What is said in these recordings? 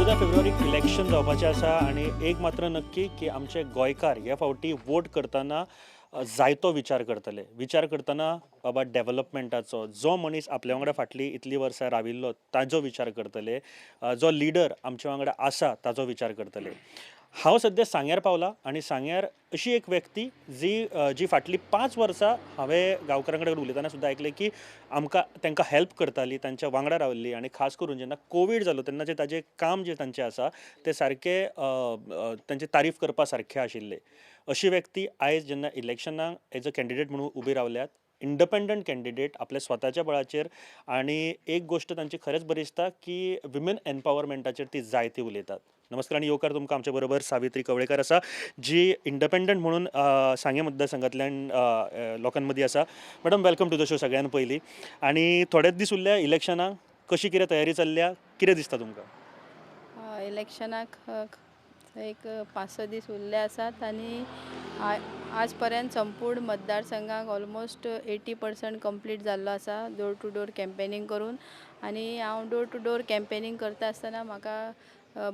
14 फेब्रुवारीक election जावपाचें आसा आनी एक मात्र नक्की की आमचे गोंयकार हे फावटी वोट करतना जायतो विचार करतले. विचार करतना बाबा डेवलपमेंटाचो, जो मनीस आपल्या वांगडा फाटलीं इतलीं वर्सां राविल्लो ताजो विचार करतले, जो लिडर आमच्या वांगडा आसा ताजो विचार करतले. हांव सद्या सांग्यार पावला आनी सांग्यार अशी एक व्यक्ती जी जी फाटलीं 5 वर्सां हांवें गांवकारां कडेन उलयतना सुद्दां आयकलें की आमकां तांकां हेल्प करताली, तांच्या वांगडा रावल्ली आनी खास करून जेन्ना कोवीड जालो तेन्ना जे ताजें काम जें तांचें आसा तें सारकें तांचे तारीफ करपा सारकें आशिल्लें. अशी व्यक्ती आयज जेन्ना इलेक्शनाक एज अ कॅन्डिडेट म्हणून उबी रावल्यात, इंडपेंडंट कॅन्डिडेट आपल्या स्वताच्या बळाचेर, आनी एक गोश्ट तांची खरेंच बरी दिसता की विमेन एम्पावरमेंटाचेर ती जायती उलयतात. नमस्कार आनी येवकार तुमकां. आमच्या बरोबर सावित्री कवळेकर आसा, जी इंडपेंडंट म्हणून सांगें मतदारसंघातल्यान लोकां मदीं आसा. Madam, welcome to the show सगळ्यान पयलीं. आनी थोडेच दीस उरल्या इलेक्शनाक, कशी कितें तयारी चल्ल्या, कितें दिसता तुमकां? इलेक्शनाक एक 5-6 दीस उरले आसात आनी आज पर्यंत संपूर्ण मतदारसंघाक ऑलमोस्ट 80% कंप्लीट जाल्लो आसा डोर टू डोर कॅम्पेनींग करून. आनी हांव डोर टू डोर कॅम्पेनींग करता आसतना म्हाका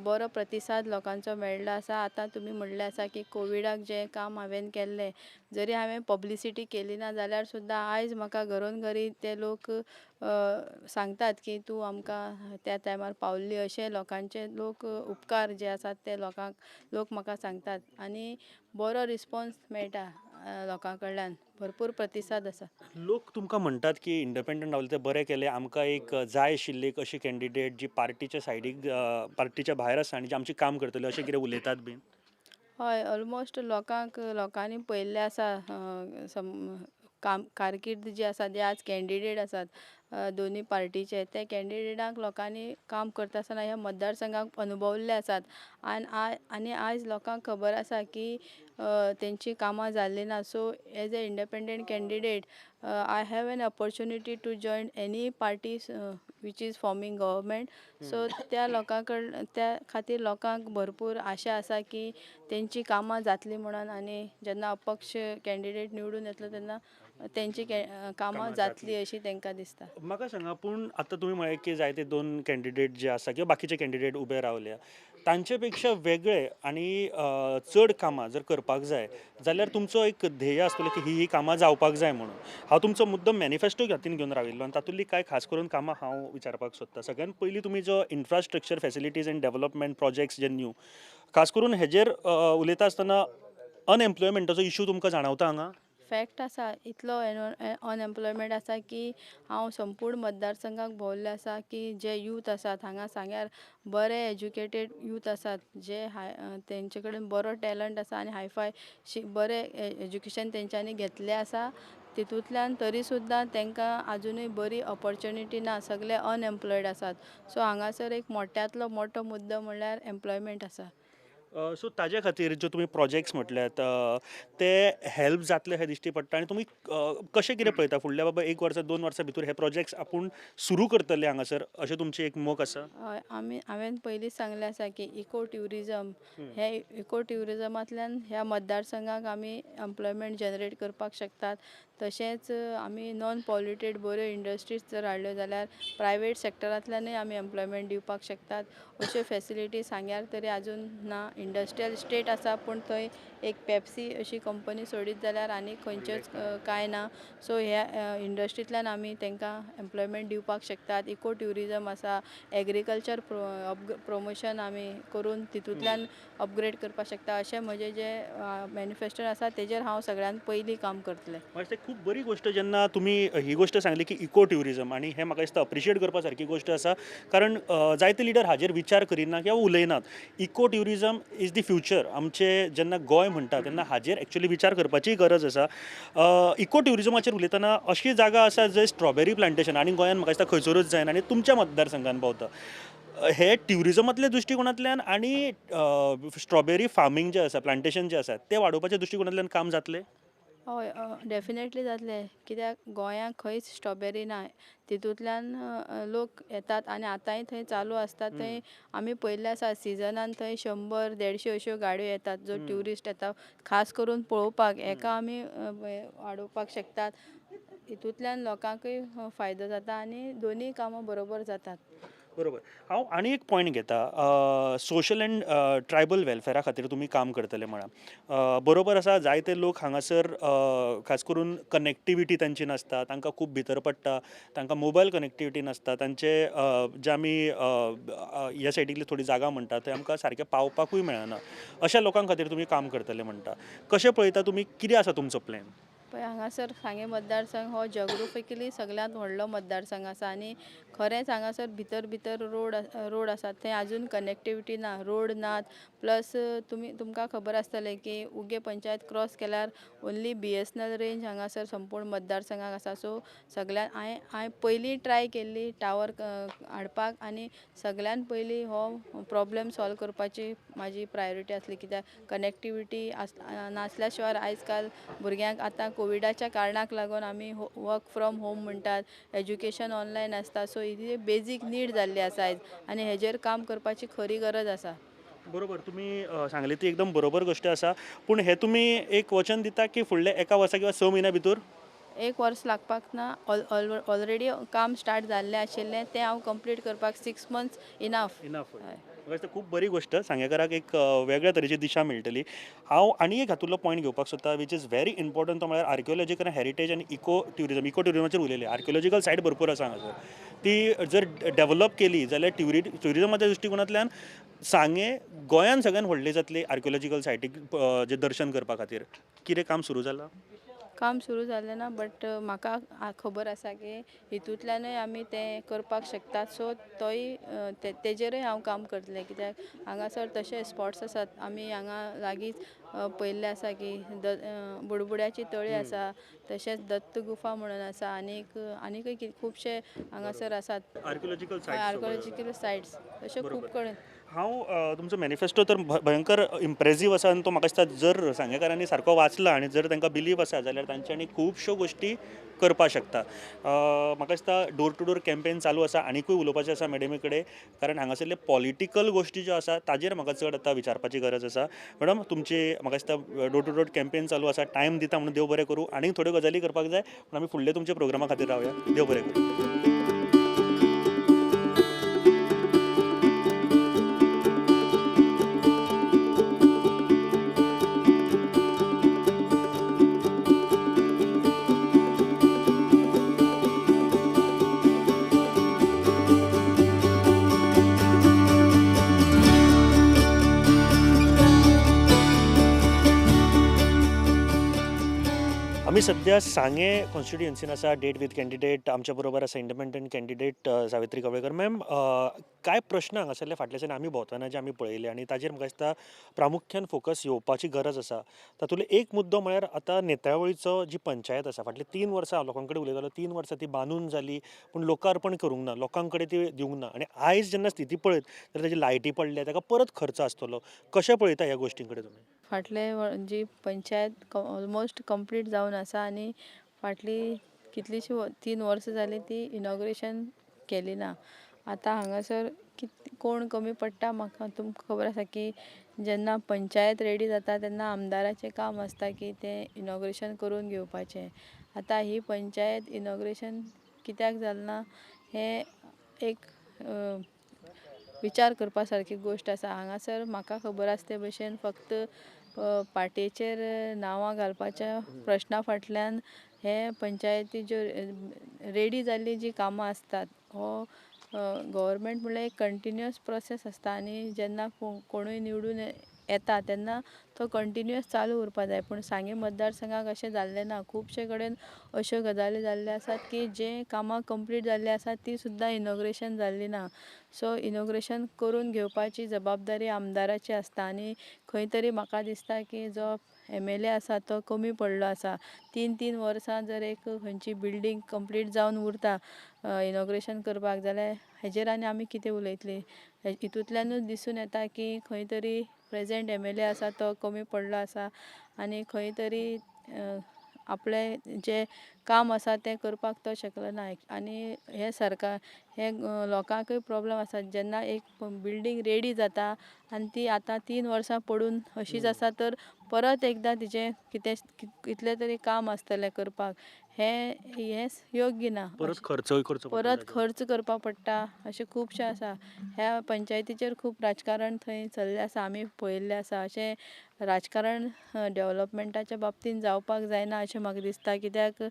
बरो प्रतिसाद लोकांचो मेळ्ळो आसा. आतां तुमी म्हणलें आसा की कोविडाक जें काम हांवें केल्लें, जरी हांवें पब्लिसिटी केली ना जाल्यार सुद्दां आयज म्हाका घरोन घरी ते लोक सांगतात की तूं आमकां त्या टायमार पावल्ली अशें. लोकांचे लोक उपकार जे आसात ते लोकांक लोक म्हाका सांगतात आनी बरो रिस्पोन्स मेळटा लोकां कडल्यान, भरपूर प्रतिसाद आसा. लोक तुमकां म्हणटात की इंडिपेंडंट रावले ते बरें केलें, आमकां एक जाय आशिल्ली एक अशी कॅन्डिडेट जी पार्टीच्या सायडीक, पार्टीच्या भायर आसा आनी जी आमचें काम करतली, अशें कितें उलयतात बीन? हय, ऑलमोस्ट लोकांक लोकांनी पळयल्लें आसा काम कारकीर्द जी आसा, जे आज कॅन्डिडेट आसात दोनी पार्टीचे, ते कॅन्डिडेटांक लोकांनी काम करता आसतना ह्या मतदारसंघाक अनुभवल्ले आसात आनी आयज लोकांक खबर आसा की तेंची कामां जाल्लीं ना. So as a independent candidate, I have an opportunity to join any party which is forming government. So त्या लोकां कड त्या खातीर लोकांक भरपूर आशा आसा की तेंची कामां जातलीं म्हणून आनी जेन्ना अपक्ष कॅन्डिडेट निवडून येतलो तेन्ना तेंची कामां कामां जातलीं अशी तांकां दिसता. म्हाका सांगा, पूण आतां तुमी म्हळें की जायते दोन कॅन्डिडेट जे आसा किंवा बाकीचे कॅन्डिडेट उबे रावल्या, तांचे पेक्षा वेगळे आनी चड कामां जर करपाक जाय जाल्यार तुमचो एक ध्येय आसतलो की ही ही कामां जावपाक जाय म्हणून. हांव तुमचो मुद्दम मॅनिफेस्टो हातीन घेवन राविल्लो आनी तातूंतली कांय खास करून कामां हांव विचारपाक सोदतां. सगळ्यात पयलीं तुमी जो infrastructure facilities and development projects J new, खास करून हेजेर उलयता आसतना अनएम्प्लॉयमेंटाचो इशू तुमकां जाणवता हांगा? फॅक्ट आसा, इतलो अनएम्प्लॉयमेंट आसा की हांव संपूर्ण मतदारसंघाक भोंवल्लें आसा की जे यूथ आसात हांगा सांग्यार, बरे एज्युकेटेड यूथ आसात, जे हाय तेंचे कडेन बरो टॅलंट आसा आनी हायफाय बरें एज्युकेशन तेंच्यांनी घेतलें आसा, तितूंतल्यान तरी सुद्दां तांकां आजुनूय बरी ऑपॉर्च्युनिटी ना. सगळे अनएम्प्लॉयड आसात. सो हांगासर एक मोट्यांतलो मोटो मुद्दो म्हणल्यार एम्प्लॉयमेंट आसा. सो ताजे खातीर ज्यो तुमी प्रोजेक्ट्स म्हटल्यात ते हेल्प जातले हे दिश्टी पडटा आनी तुमी कशें कितें पळयता फुडल्या बाबा एक वर्सा 2 वर्सां भितर हे प्रोजेक्ट्स आपूण सुरू करतले हांगासर, अशें तुमची एक मोख आसा? हय, हांवें पयलींच सांगलें आसा की इको ट्युरिजम, हे इको ट्युरिजमांतल्यान ह्या मतदारसंघाक आमी एम्प्लॉयमेंट जनरेट करपाक शकतात. तशेंच आमी नॉन पॉल्युटेड बऱ्यो इंडस्ट्रीज जर हाडल्यो जाल्यार प्रायवेट सेक्टरांतल्यानूय आमी एम्प्लॉयमेंट दिवपाक शकतात. अश्यो फेसिलिटी सांग्यार तरी आजून ना. इंडस्ट्रियल इस्टेट आसा, पूण थंय एक पेप्सी अशी कंपनी सोडीत जाल्यार आनी खंयच्योच कांय ना. सो ह्या इंडस्ट्रींतल्यान आमी तांकां एम्प्लॉयमेंट दिवपाक शकतात. इको ट्युरिजम आसा, एग्रीकल्चर प्रोमोशन आमी करून तितूंतल्यान अपग्रेड करपाक शकता. अशें म्हजें जे मॅनिफेस्टो आसा तेजेर हांव सगळ्यान पयलीं काम करतलें. म्हाका दिसता खूब बरी गोश्ट जेन्ना तुमी ही गोश्ट सांगली की इको ट्युरिजम, आनी हें म्हाका दिसता अप्रिशिएट करपा सारकी गोश्ट आसा, कारण जायते लिडर हाजेर विचार करिना किंवा उलयनात. Eco tourism is the future. आमचे जेन्ना गोंय म्हणटा तेन्ना हाजेर एक्चुअली विचार करपाची गरज आसा. इको ट्युरिजमाचेर उलयतना अशी जागा आसा जंय स्ट्रॉबेरी प्लांटेशन आनी गोंयान म्हाका दिसता खंयसरूच जायना आनी तुमच्या मतदारसंघान पावता. हे ट्युरिजमांतल्या दृश्टिकोणांतल्यान आनी स्ट्रॉबेरी फार्मींग जें आसा, प्लांटेशन जें आसा, तें वाडोवपाच्या दृश्टिकोणांतल्यान काम जातलें? हय, डेफिनेटली जातलें, कित्याक गोंयांत खंयच स्ट्रॉबेरी ना. तितूंतल्यान लोक येतात आनी आतांय थंय चालू आसता. थंय आमी पळयल्लें आसा, सिजनान थंय 100 150 अश्यो गाडयो येतात, जो ट्युरिस्ट येता खास करून पळोवपाक. हेका आमी वाडोवपाक शकतात. हितूंतल्यान लोकांकूय फायदो जाता आनी दोनूय कामां बरोबर जातात. बरोबर. हांव आनी एक पॉयंट घेता, सोशल एंड ट्रायबल वेलफेरा खातीर तुमी काम करतले म्हळां, बरोबर आसा. जायते लोक हांगासर खास करून कनेक्टिविटी तांची नासता, तांकां खूब भितर पडटा, तांकां मोबायल कनेक्टिविटी नासता, तांचे जे आमी ह्या सायडीकली थोडी जागा म्हणटा थंय आमकां सारकें पावपाकूय मेळना. अशा लोकां खातीर तुमी काम करतले म्हणटा, कशें पळयता तुमी, कितें आसा तुमचो प्लॅन? पळय, हांगासर सांगें मतदारसंघ हो जॉग्राफिकली सगळ्यांत व्हडलो मतदारसंघ आसा आनी खरेंच हांगासर भितर भितर रोड आसात, थंय आजून कनेक्टिविटी ना, रोड नात. प्लस तुमकां खबर आसतलें की उगे पंचायत क्रॉस केल्यार ओन्ली BSNL range हांगासर संपूर्ण मतदारसंघाक आसा. सो सगळ्यान हांवें पयलीं ट्राय केल्ली टावर हाडपाक आनी सगळ्यान पयलीं हो प्रॉब्लम सॉल्व करपाची म्हाजी प्रायोरिटी आसली, कित्याक कनेक्टिविटी नासल्या शिवाय आयज काल भुरग्यांक आतां कोविडाच्या कारणाक लागून आमी वर्क फ्रॉम होम म्हणटात, एज्युकेशन ऑनलायन आसता. सो ही बेजीक नीड जाल्ली आसा आयज आनी हेजेर काम करपाची खरी गरज आसा. बरोबर, तुमी सांगली ती एकदम बरोबर गोश्ट आसा. पूण हें तुमी एक वचन दिता की फुडल्या एका वर्सा किंवा 6 म्हयन्या भितर? एक वर्स लागपाक ना, ऑलरेडी काम स्टार्ट जाल्लें आशिल्लें, तें हांव कंप्लीट करपाक 6 मंथ्स इनाफ. इनाफ. म्हाका दिसता खूब बरी गोश्ट, सांगेकाराक एक वेगळ्या तरेची दिशा मेळटली. हांव आनी एक हातूंतलो पॉयंट घेवपाक सोदता which is very important, तो म्हळ्यार आर्कियोलॉजिकल हेरिटेज आनी इको ट्युरिजम. इको ट्युरिजमाचेर उलयले, आर्कियोलॉजिकल सायट भरपूर आसा हांगासर, ती जर डेवलप केली जाल्यार ट्युरिजमाच्या दृश्टिकोनांतल्यान सांगें गोंयान सगळ्यान व्हडली जातली आर्कियोलॉजिकल सायटीक जें दर्शन करपा खातीर. कितें काम सुरू जालां? काम सुरू जालें ना, बट म्हाका खबर आसा की हितूंतल्यानूय आमी तें करपाक शकतात. सो तोय तेजेरूय हांव काम करतलें, कित्याक हांगासर तशे स्पॉट्स आसात. आमी हांगा लागींच पळयल्लें आसा की बुडबुड्याची तळी आसा, तशेंच दत्त गुफा म्हणून आसा, आनीकय खुबशे हांगासर आसात आर्कियोलॉजिकल सायट्स, तशे खूब कडेन. हांव तुमचो मॅनिफेस्टो तर भयंकर इम्प्रेसीव आसा आनी तो म्हाका दिसता जर सांगेकारांनी सारको वाचला आनी जर तांकां बिलीव आसा जाल्यार तांच्यांनी खुबश्यो गोश्टी करपाक शकता. म्हाका दिसता डोर टू डोर कॅम्पेन चालू आसा, आनिकूय उलोवपाचें आसा मॅडमी कडेन, कारण हांगासरले पॉलिटिकल गोश्टी ज्यो आसा ताजेर म्हाका चड आतां विचारपाची गरज आसा. मॅडम, तुमची म्हाका दिसता डोर टू डोर कॅम्पेन चालू आसा, टायम दिता म्हणून देव बरें करूं, आनीक थोड्यो गजाली करपाक जाय, पूण आमी फुडले तुमच्या प्रोग्रामा खातीर रावया. देव बरें करूं. आमी सद्या सांगें कॉन्स्टिट्युएन्सीन आसा, डेट विथ कॅन्डिडेट आमच्या बरोबर आसा independent candidate Savitri Kavlekar. Ma'am, कांय प्रश्न हांगासरले फाटल्याच्यान आमी भोंवतना जे आमी पळयले आनी ताजेर म्हाका दिसता प्रामुख्यान फोकस येवपाची गरज आसा. तातूंतलो एक मुद्दो म्हळ्यार आतां नेत्रावळीचो जी पंचायत आसा, फाटली 3 वर्सां लोकां कडेन उलयतालो, 3 वर्सां ती बांदून जाली पूण लोकार्पण करूंक ना, लोकां कडेन ती दिवंक ना आनी आयज जेन्ना स्थिती पळयत जाल्यार ताजी लायटी पडल्या, ताका परत खर्च आसतलो. कशें पळयता ह्या गोश्टीं कडेन तुमी? फाटले जी पंचायत ऑलमोस्ट कंप्लीट जावन आसा आनी फाटली कितलींशीं 3 वर्सां जालीं ती इनॉग्रेशन केली ना. आतां हांगासर कोण कमी पडटा म्हाका तुमकां खबर आसा की जेन्ना पंचायत रेडी जाता तेन्ना आमदाराचें काम आसता की तें इनॉग्रेशन करून घेवपाचें. आतां ही पंचायत इनॉग्रेशन कित्याक जालें ना हें एक विचार करपा सारकी गोश्ट आसा. हांगासर म्हाका खबर आसा ते भशेन फक्त पार्टेचेर नांवां घालपाच्या प्रश्ना फाटल्यान हे पंचायती ज्यो रेडी जाल्ली जी कामां आसतात हो गव्हर्मेंट म्हणल्यार एक कंटिन्युअस प्रोसेस आसता आनी जेन्ना कोणूय निवडून येता तेन्ना तो कंटिन्युअस चालू उरपा जाय. पूण सांगें मतदारसंघाक अशें जाल्लें ना. खुबशे कडेन अश्यो गजाली जाल्ल्यो आसात की जे कामां कंप्लीट जाल्लीं आसात ती सुद्दां इनॉग्रेशन जाल्ली ना. सो इनॉग्रेशन करून घेवपाची जबाबदारी आमदाराची आसता आनी खंय तरी म्हाका दिसता की जो MLA आसा तो कमी पडलो आसा. 3-3 वर्सां जर एक खंयची बिल्डींग कंप्लीट जावन उरता इनॉग्रेशन करपाक जाल्यार हेजेर आनी आमी कितें उलयतलीं. हितूंतल्यानूच दिसून येता की खंय तरी प्रेजेंट MLA आसा तो कमी पडलो आसा आनी खंय तरी आपलें जें काम आसा तें करपाक तो शकलो ना. आनी हें सरकार हें लोकांकूय प्रॉब्लम आसा जेन्ना एक बिल्डींग रेडी जाता आनी ती आतां 3 वर्सां पडून अशीच आसा तर परत एकदां तिजें कितें कितलें तरी काम आसतलें करपाक. हें हें हें योग्य ना. परत खर्चूय करचो, परत खर्च करपाक पडटा, अशें खुबशें आसा. ह्या पंचायतीचेर खूब राजकारण थंय चल्लें आसा, आमी पळयल्लें आसा. अशें राजकारण डेवलपमेंटाच्या बाबतींत जावपाक जायना अशें म्हाका दिसता, कित्याक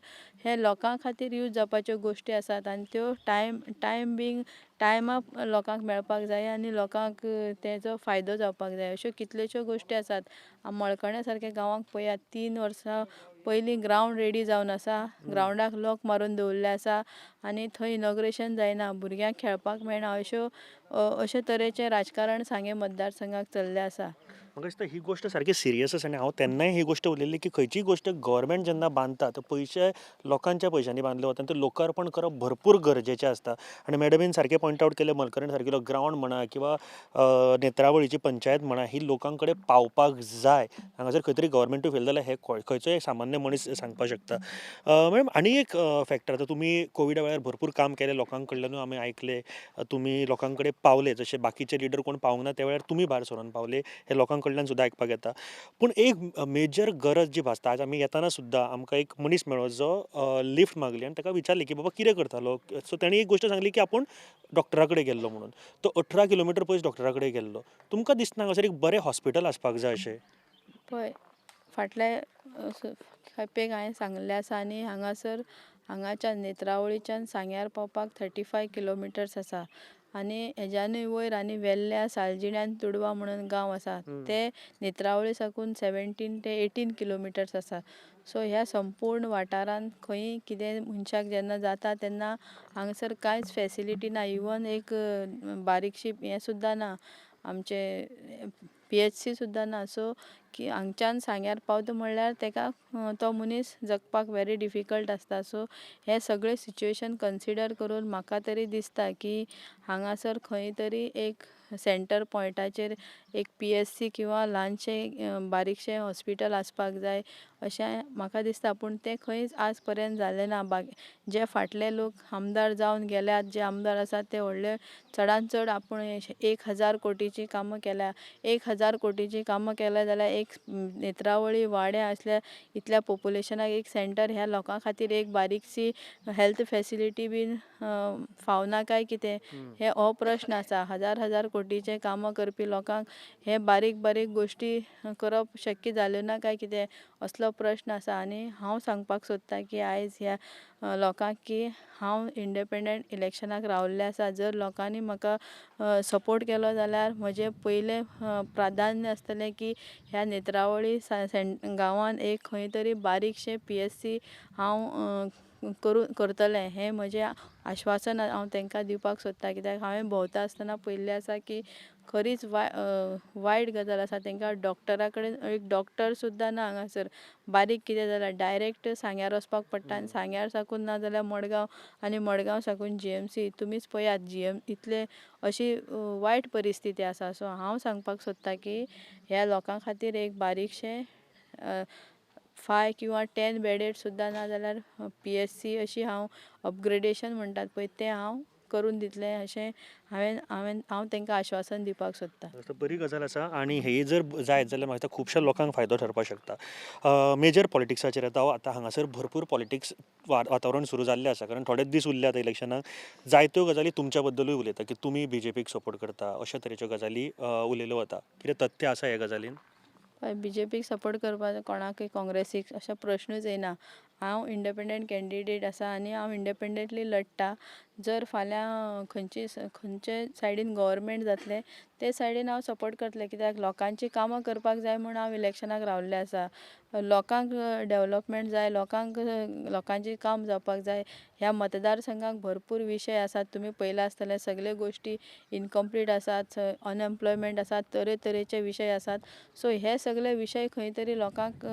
हे लोकां खातीर यूज जावपाच्यो गोश्टी आसात आनी त्यो टायम बींग टायमाक लोकांक मेळपाक जाय आनी लोकांक तेजो फायदो जावपाक जाय. अश्यो कितल्योश्यो गोश्टी आसात. मळकर्ण्या सारक्या गांवांक पळयात, 3 वर्सां पयलीं ग्रावंड रेडी जावन आसा, ग्रावंडाक लॉक मारून दवरिल्लें आसा आनी थंय इनॉग्रेशन जायना, भुरग्यांक खेळपाक मेळना. अश्यो अशे तरेचें राजकारण सांगें मतदारसंघाक चल्लें आसा. म्हाका दिसता ही गोश्ट सारकी सिरियस आसा आनी हांव तेन्नाय ही गोश्ट उलयल्ली की खंयचीय गोश्ट गव्हर्मेंट जेन्ना बांदता तो पयशे लोकांच्या पयशांनी बांदले वता आनी ते लोकार्पण करप भरपूर गरजेचें आसता. आनी मॅडमीन सारकें पॉयंट आवट केलें, मलकरण सारकिलो ग्रावंड म्हणा किंवा नेत्रावळीची पंचायत म्हणा, ही लोकां कडेन पावपाक जाय. हांगासर खंय तरी गव्हर्मेंटूय फेल जाल्यार हें खंयचोय एक सामान्य मनीस सांगपाक शकता. मॅडम, आनी एक फॅक्टर, आतां तुमी कोविडा वेळार भरपूर काम केलें, लोकां कडल्यानूय आमी आयकलें, तुमी लोकां कडेन पावले, जशे बाकीचे लिडर कोण पावूंक ना त्या वेळार तुमी भायर सरून पावले, हे लोकां कडल्यान सुद्दां आयकपाक येता. पूण एक मेजर गरज जी भासता, आज आमी येताना सुद्दां आमकां एक मनीस मेळ्ळो जो लिफ्ट मागली आनी ताका विचारलें की बाबा कितें करतालो, सो तेणी एक गोश्ट सांगली की आपूण डॉक्टरा कडेन गेल्लो म्हणून. तो 18 किलोमिटर पयस डॉक्टरा कडेन गेल्लो. तुमकां दिसना हांगासर एक बरें हॉस्पिटल आसपाक जाय अशें? पळय, फाटले खेपेक हांवें सांगिल्लें आसा आनी हांगासर हांगाच्यान नेत्रावळीच्यान सांग्यार पावपाक 35 किलोमिटर्स आसा आनी हेज्यानूय वयर आनी वेल्ल्या सालजिण्यान तुडवा म्हणून गांव आसा, ते नेत्रावळी साकून 17 ते 18 किलोमिटर्स आसा. सो ह्या संपूर्ण वाठारांत खंयी कितें मनशाक जेन्ना जाता तेन्ना हांगासर कांयच फेसिलिटी ना, इवन एक बारीकशी हें सुद्दां ना, आमचें PHC सुद्दां ना. सो की हांगच्यान सांग्यार पावता म्हणल्यार तेका तो मनीस जगपाक वेरी डिफिकल्ट आसता. सो हें सगळें सिच्युएशन कन्सिडर करून म्हाका तरी दिसता की हांगासर खंय तरी एक सेंटर पॉयंटाचेर एक PSC किंवा ल्हानशें बारीकशें हॉस्पिटल आसपाक जाय अशें म्हाका दिसता. पूण तें खंयच आज पर्यंत जालें ना. जे फाटले लोक आमदार जावन गेल्यात, जे आमदार आसात ते व्हडले चडान चड आपूण 1000 कोटीचीं कामां केल्या. 1000 कोटीचीं कामां केल्या जाल्यार एक नेत्रावळी वाड्या आसल्या इतल्या पोपुलेशनाक एक सेंटर ह्या लोकां खातीर एक बारीकशी हेल्थ फेसिलिटी बीन फावना काय कितें, हे हो प्रश्न आसा. हजार हजार कोटीचें कामां करपी लोकांक हे बारीक बारीक गोश्टी करप शक्य जाल्यो ना काय कितें, असलो प्रश्न आसा. आनी हांव सांगपाक सोदतां की आयज ह्या लोकांक की हांव इंडिपेंडंट इलेक्शनाक रावल्लें आसा. जर लोकांनी म्हाका सपोर्ट केलो जाल्यार म्हजें पयलें प्राधान्य आसतलें की ह्या नेत्रावळी गांवांत एक खंय तरी बारीकशें PSC हांव करतलें, हें म्हजें आश्वासन हांव तांकां दिवपाक सोदतां. कित्याक हांवें भोंवता आसतना पळयल्लें आसा की खरीच वायट गजाल आसा. तांकां डॉक्टरा कडेन एक डॉक्टर सुद्दां ना हांगासर. बारीक कितें जाल्यार डायरेक्ट सांग्यार वचपाक पडटा आनी सांग्यार साकून ना जाल्यार मडगांव आनी मडगांव साकून GMC. तुमीच पळयात GM इतले अशी वायट परिस्थिती आसा. सो हांव सांगपाक सोदतां की ह्या लोकां खातीर एक बारीकशें 5 किंवा 10 बेडेड सुद्दां ना जाल्यार PSC अशी हांव अपग्रेडेशन म्हणटात पळय तें हांव करून दितलें अशें हांव तांकां आश्वासन दिवपाक सोदतां. बरी गजाल आसा आनी हे जर जायत जाल्यार म्हाका खुबश्या लोकांक फायदो ठरपाक शकता. मेजर पॉलिटिक्साचेर येता हांव. आतां हांगासर भरपूर पॉलिटिक्स वातावरण सुरू जाल्लें आसा, कारण थोडे दीस उरले आतां इलेक्शनाक. जायत्यो गजाली तुमच्या बद्दलूय उलयता की तुमी BJPक सपोर्ट करता, अशा तरेच्यो गजाली उलयल्यो वता. कितें तथ्य आसा ह्या गजालीन? BJPक सपोर्ट करपाक कोणाकय काँग्रेसीक अशें प्रश्नूच येना. हांव इंडिपेंडंट कॅन्डिडेट आसा आनी हांव इंडिपेंडंटली लडटा. जर फाल्यां खंयचे सायडीन गव्हर्मेंट जातलें ते सायडीन हांव सपोर्ट करतलें, कित्याक लोकांचीं कामां करपाक जाय म्हूण हांव इलेक्शनाक रावल्लें आसा. लोकांक डेवलपमेंट जाय, लोकांचें काम जावपाक जाय. ह्या मतदारसंघाक भरपूर विशय आसात, तुमी पळयला आसतले, सगळे गोश्टी इनकम्प्लीट आसात, अनएम्प्लॉयमेंट आसात, तरेतरेचे विशय आसात. सो हे सगळे विशय खंय तरी लोकांक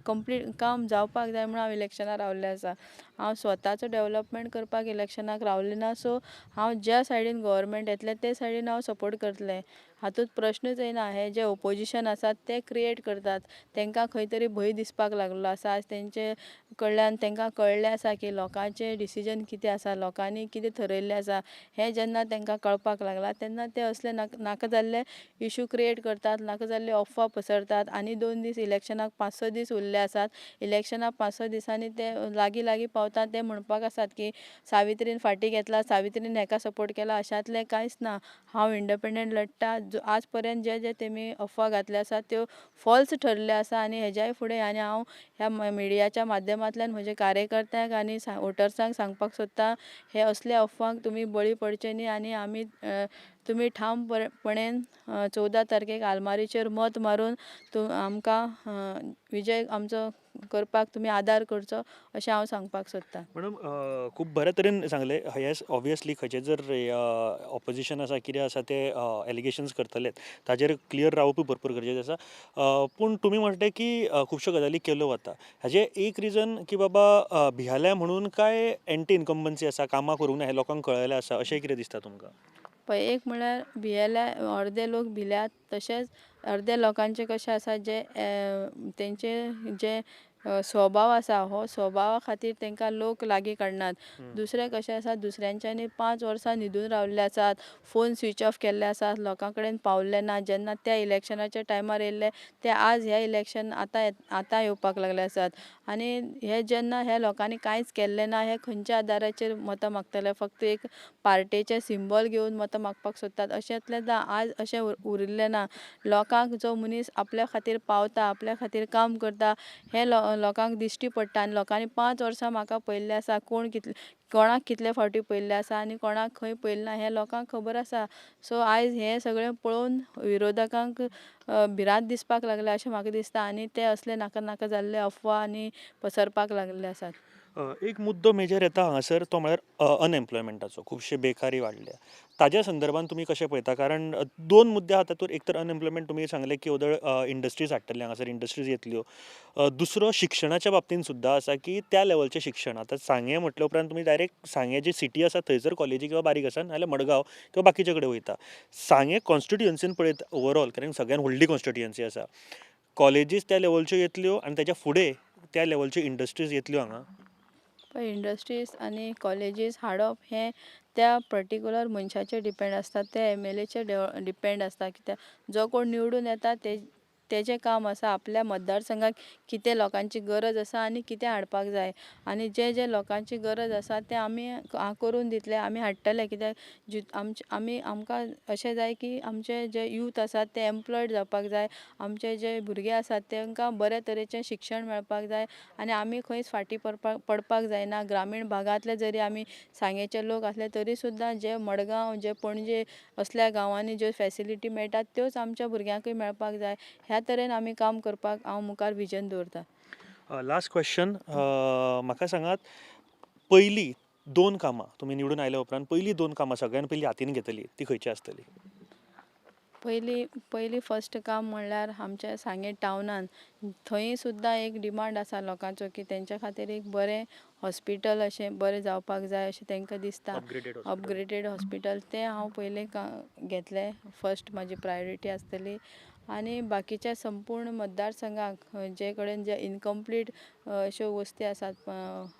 कंप्लीट काम जावपाक जाय म्हूण हांव इलेक्शनाक रावल्लें आसा. हांव स्वताचो डेवलपमेंट करपाक इलेक्शनाक रावलें ना. सो हांव ज्या सायडीन गव्हर्मेंट येतलें ते सायडीन हांव सपोर्ट करतलें, हातूंत प्रश्नूच येना. हे जे ओपोजिशन आसात ते क्रिएट करतात, तांकां खंय तरी भंय दिसपाक लागलो आसा. आज तेंचे कडल्यान तांकां कळ्ळें आसा की लोकांचें डिसिजन कितें आसा, लोकांनी कितें थरयल्लें आसा. हें जेन्ना तांकां कळपाक लागलां तेन्ना ते असले नाका जाल्ले इशू क्रिएट करतात, नाका जाल्ले अफवा पसरतात. आनी 2 दीस इलेक्शनाक 5-6 दीस उरले उरले आसात. इलेक्शना 5-6 दिसांनी ते लागीं लागीं पावता ते म्हणपाक आसात की सावित्रीन फाटीं घेतला, सावित्रीन हेका सपोर्ट केला, अशांतलें कांयच ना. हांव इंडिपेंडंट लडटा. आज पर्यंत जे जे तेमी अफवा घातले आसात त्यो फॉल्स ठरले आसा आनी हेज्याय फुडें आनी हांव ह्या मिडियाच्या माध्यमांतल्यान म्हजे कार्यकर्त्यांक आनी वोटर्सांक सांगपाक सोदता, हे असले अफवांक तुमी बळी पडचे न्ही आनी आमी तुमी ठामपणेन 14 तारखेक आलमारीचेर मत मारून आमकां विजय आमचो करपाक तुमी आदार करचो अशें हांव सांगपाक सोदतां. मॅडम, खूब बऱ्या तरेन सांगलें. येस, ऑब्वियसली खंयचें जर ऑपोजिशन आसा कितें आसा ते एलिगेशन्स करतलेच, ताजेर क्लियर रावपूय भरपूर गरजेचें आसा. पूण तुमी म्हणलें की खुबश्यो गजाली केल्यो वता, हाजें एक रिजन की बाबा भियाल्या म्हणून काय एंटी इनकम्बन्सी आसा, कामां करूंक ना हें लोकांक कळयलें आसा, अशें कितें दिसता तुमकां? पळय, एक म्हळ्यार भियेल्या, अर्दे लोक भिल्यात, तशेंच अर्दे लोकांचे कशें आसा जे तेंचे जे स्वभाव आसा हो स्वभावा खातीर तांकां लोक लागीं काडनात. दुसरें कशें आसा, दुसऱ्यांच्यांनी 5 वर्सां न्हिदून रावल्ले आसात, फोन स्विच ऑफ केल्ले आसात, लोकां कडेन पावल्ले ना. जेन्ना त्या इलेक्शनाच्या टायमार येयल्ले ते आज हे इलेक्शन आतां येवपाक लागले आसात. आनी हे जेन्ना ह्या लोकांनी कांयच केल्लें ना, हे खंयच्या आदाराचेर मतां मागतले? फक्त एक पार्टेचें सिंबल घेवन मतां मागपाक सोदतात अशेंतलें ना. आज अशें उरिल्लें ना. लोकांक जो मनीस आपल्या खातीर पावता, आपल्या खातीर काम करता हें लोकांक दिश्टी पडटा. आनी लोकांनी 5 वर्सां म्हाका पळयल्लें आसा, कोण कितले कोणाक कितले फावटी पळयल्लें आसा आनी कोणाक खंय पळयलें ना हें लोकांक खबर आसा. सो आयज हें सगळें पळोवन विरोधकांक भिरांत दिसपाक लागल्या अशें म्हाका दिसता आनी ते असले नाका नाका जाल्ले अफवा आनी पसरपाक लागल्ले आसात. एक मुद्दो मेजर येता हांगासर तो म्हळ्यार अनएम्प्लॉयमेंटाचो, खुबशे बेकारी वाडल्या, ताज्या संदर्भान तुमी कशें पळयता? कारण 2 मुद्दे आहा तातूंत, एक तर अनएम्प्लॉयमेंट तुमी सांगलें की ओदळ इंडस्ट्रीज हाडटले हांगासर, इंडस्ट्रीज येतल्यो. दुसरो शिक्षणाच्या बाबतीन सुद्दां आसा की त्या लेवलचें शिक्षण आतां सांगें म्हटल्या उपरांत तुमी डायरेक्ट सांगें जी सिटी आसा थंयसर कॉलेजी किंवा बारीक आसा, नाजाल्यार मडगांव किंवा बाकीचे कडेन वयता. सांगें कॉन्स्टिट्युयन्सीन पळयत ओवरऑल, कारण सगळ्यान व्हडली कॉन्स्टिट्युयन्सी आसा, कॉलेजीस त्या लेवलच्यो येतल्यो आनी ताच्या फुडें त्या लेवलच्यो इंडस्ट्रीज येतल्यो हांगा. पळय, इंडस्ट्रीज आनी कॉलेजीस हाडप हें त्या पर्टिक्युलर मनशाचेर डिपेंड आसता, त्या एमएलएचेर डिपेंड आसता. कित्याक जो कोण निवडून येता तेजें काम आसा आपल्या मतदारसंघाक कितें लोकांची गरज आसा आनी कितें हाडपाक जाय आनी जे जे लोकांची गरज आसा तें आमी करून दितले, आमी हाडटले. कित्याक आमी आमकां अशें जाय की आमचे जे यूथ आसात ते एम्प्लॉयड जावपाक जाय, आमचे जे भुरगे आसात तांकां बरे तरेचें शिक्षण मेळपाक जाय आनी आमी खंयच फाटीं पडपाक जायना. ग्रामीण भागांतले जरी आमी सांगेचे लोक आसले तरी सुद्दां जे मडगांव, जे पणजे असल्या गांवांनी ज्यो फॅसिलिटी मेळटात त्योच आमच्या भुरग्यांकूय मेळपाक जाय. ह्या तरेन आमी काम करपाक हांव मुखार विजन दवरता. लास्ट क्वेश्चन, म्हाका सांगात, पयलीं 2 कामां तुमी निवडून आयल्या उपरांत पयलीं 2 कामां सगळ्यान पयलीं हातीन घेतली ती खंयची आसतली? पयलीं फर्स्ट काम म्हणल्यार आमच्या सांगें टावनान थंय सुद्दां एक डिमांड आसा लोकांचो की तेंच्या खातीर एक बरें हॉस्पिटल अशें बरें जावपाक जाय अशें तांकां दिसता. अपग्रेडेड हॉस्पिटल तें हांव पयलें घेतलें, फर्स्ट म्हाजी प्रायोरिटी आसतली. आनी बाकीच्या संपूर्ण मतदारसंघाक जे कडेन जे इनकम्प्लीट अश्यो वस्ती आसात,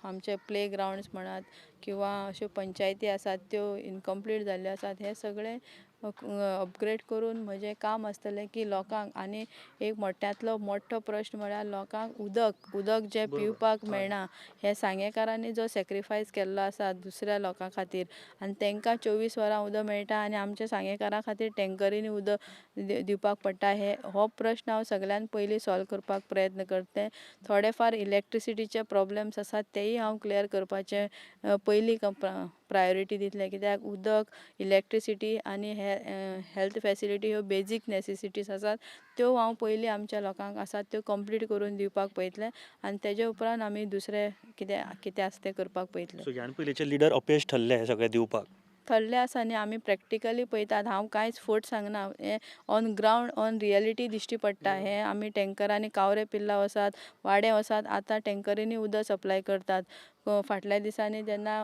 आमचे प्ले ग्रावंड्स म्हणात किंवा अश्यो पंचायती आसात त्यो इनकम्प्लीट जाल्ल्यो आसात, हें सगळें अपग्रेड करून म्हजें काम आसतलें की लोकांक. आनी एक मोठ्यांतलो मोठो प्रश्न म्हळ्यार लोकांक उदक जें पिवपाक मेळना, हें सांगेकारांनी जो सॅक्रिफायस केल्लो आसा दुसऱ्या लोकां खातीर आनी तांकां 24 वरां उदक मेळटा आनी आमच्या सांगेकारां खातीर टँकरींनी उदक दिवपाक पडटा. हो प्रश्न हांव सगळ्यान पयलीं सॉल्व करपाक प्रयत्न करतलें. थोडे फार इलेक्ट्रिसिटीचे प्रॉब्लम्स आसात तेय हांव क्लियर करपाचें पयलीं प्रायोरिटी दितलें. कित्याक उदक, इलेक्ट्रिसिटी आनी हेल्थ फॅसिलिटी ह्यो बेजीक नॅसेसिटीज आसात त्यो हांव पयलीं आमच्या लोकांक आसात त्यो कंप्लीट करून दिवपाक पळयतलें आनी तेजे उपरांत आमी दुसरें कितें कितें आसा तें करपाक पळयतलें. सो ह्यान पयलींचे लिडर अपयश ठरले हें सगळें दिवपाक ठरलें आसा न्ही, आमी प्रॅक्टिकली पळयतात. हांव कांयच फट सांगना, हें ऑन ग्रावंड ऑन रियलिटी दिश्टी पडटा. हें आमी टँकरांनी कावरे पिल्ला वसात, वाडे वसात, आतां टँकरींनी उदक सप्लाय करतात. फाटल्या दिसांनी जेन्ना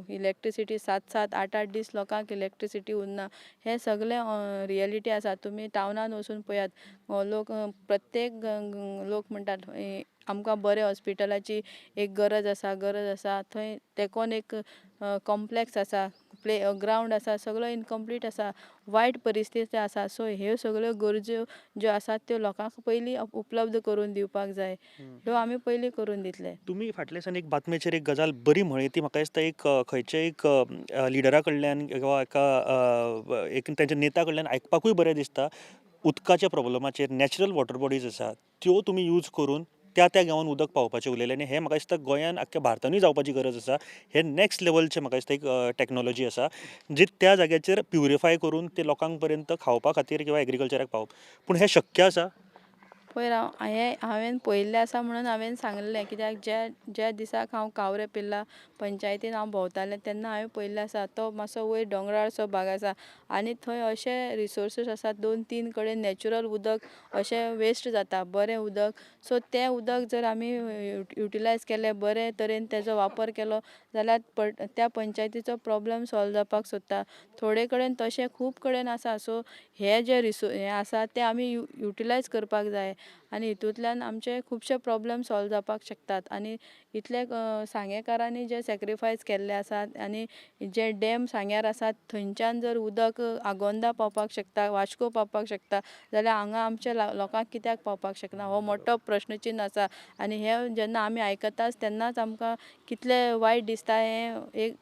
इलेक्ट्रिसिटी 7-7, 8-8 दीस लोकांक इलेक्ट्रिसिटी उरना, हें सगळें रियलिटी आसा. तुमी टावनान वचून पळयात, लोक प्रत्येक लोक म्हणटात आमकां बरें हॉस्पिटलाची एक गरज आसा, गरज आसा. थंय तेकोन एक कॉम्प्लेक्स आसा प्ले ग्रावंड आसा सगलो इनकम्प्लीट आसा, वायट परिस्थिती आसा. सो ह्यो सगल्यो गरज्यो ज्यो आसात त्यो लोकांक पयलीं उपलब्ध करून दिवपाक जाय, ह्यो आमी पयलीं करून दितले. तुमी फाटल्या दिसांनी एक बातमेचेर एक गजाल बरी म्हळी, ती म्हाका दिसता एक खंयच्या एक लिडरा कडल्यान किंवा एका एक तांच्या नेता कडल्यान आयकपाकूय बरें दिसता. उदकाच्या प्रॉब्लमाचेर नॅचरल वॉटर बॉडीज आसा त्यो तुमी यूज करून त्या त्या गांवांत उदक पावोवपाचें उलयलें आनी हें म्हाका दिसता गोंयान आख्ख्या भारतानूय जावपाची गरज आसा. हें नॅक्स्ट लेवलचें म्हाका दिसता एक टॅक्नोलॉजी आसा जी त्या जाग्याचेर प्युरिफाय करून ते लोकांक पर्यंत खावपा खातीर किंवा एग्रीकल्चराक पावप. पूण हें शक्य आसा? पयर हांव हें हांवें पळयल्लें आसा म्हणून हांवें सांगलें, कित्याक ज्या ज्या दिसाक हांव कावरे पिल्ला पंचायतीन हांव भोंवतालें तेन्ना हांवें पळयल्लें आसा, तो मातसो वयर दोंगराळसो भाग आसा आनी थंय अशे रिसोर्सीस आसात 2-3 कडेन नॅचरल उदक अशें वेस्ट जाता, बरें उदक. सो तें उदक जर आमी युटिलायज केलें, बरे तरेन तेजो वापर केलो जाल्यार त्या पंचायतीचो प्रॉब्लम सॉल्व जावपाक सोदता. थोडे कडेन तशें खूब कडेन आसा. सो हे जे हें आसा तें आमी युटिलायज करपाक जाय आनी हितूंतल्यान आमचे खुबशे प्रॉब्लम सॉल्व जावपाक शकतात. आनी इतले सांगेकारांनी जे सॅक्रिफायस केल्ले आसात आनी जे डॅम सांग्यार आसात थंयच्यान जर उदक आगोंदा पावपाक शकता, वास्को पावपाक शकता, जाल्यार हांगा आमच्या लोकांक कित्याक पावपाक शकना हो मोठो प्रश्नचिन्न आसा. आनी हें जेन्ना आमी आयकताच तेन्नाच आमकां कितलें वायट दिसता, हें एक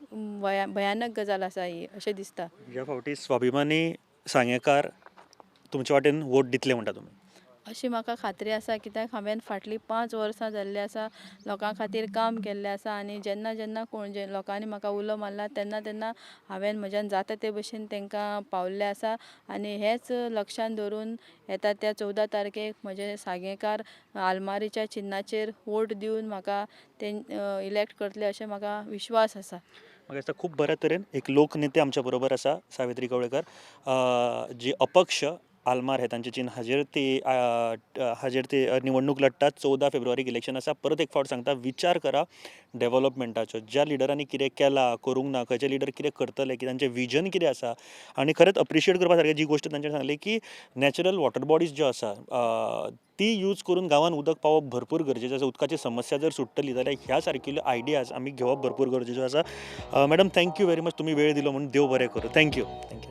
भयानक गजाल आसा ही अशें दिसता. ह्या फावटी स्वाभिमानी सांगेकार तुमच्या वाटेन वोट दितले म्हणटा तुमी? अशी म्हाका खात्री आसा, कित्याक हांवें फाटलीं 5 वर्सां जाल्लीं आसा लोकां खातीर काम केल्लें आसा आनी जेन्ना जेन्ना कोण जे लोकांनी म्हाका उलो मारला तेन्ना तेन्ना हांवें म्हज्यान जाता ते भशेन तांकां पावल्लें आसा. आनी हेंच लक्षान दवरून येता त्या 14 तारखेक म्हजे सांगेकार आलमारीच्या चिन्नाचेर वोट दिवन म्हाका ते इलेक्ट करतले अशें म्हाका विश्वास आसा. म्हाका दिसता खूब बऱ्या तरेन एक लोकनेते आमच्या बरोबर आसा, सावित्री कवळेकर, जी अपक्ष आलमार हे तांचे चिन्न हाजेर ती निवडणूक लढटात. 14 फेब्रुवारीक इलेक्शन आसा. परत एक फावट सांगता, विचार करा डेव्हलपमेंटाचो, ज्या लिडरांनी कितें केलां करूंक ना, खंयचे लिडर कितें करतले, की तांचें विजन कितें आसा. आनी खरेंच अप्रिशिएट करपा सारकें जी गोश्ट तांच्यानी सांगली की नॅचरल वॉटर बॉडीज ज्यो आसा ती यूज करून गांवांत उदक पावप भरपूर गरजेचें आसा. उदकाची समस्या जर सुट्टली जाल्यार ह्या सारकिल्ल्यो आयडियाज आमी घेवप भरपूर गरजेच्यो आसा. Madam, thank you very much, तुमी वेळ दिलो म्हणून. देव बरें करूं. Thank you. Thank you.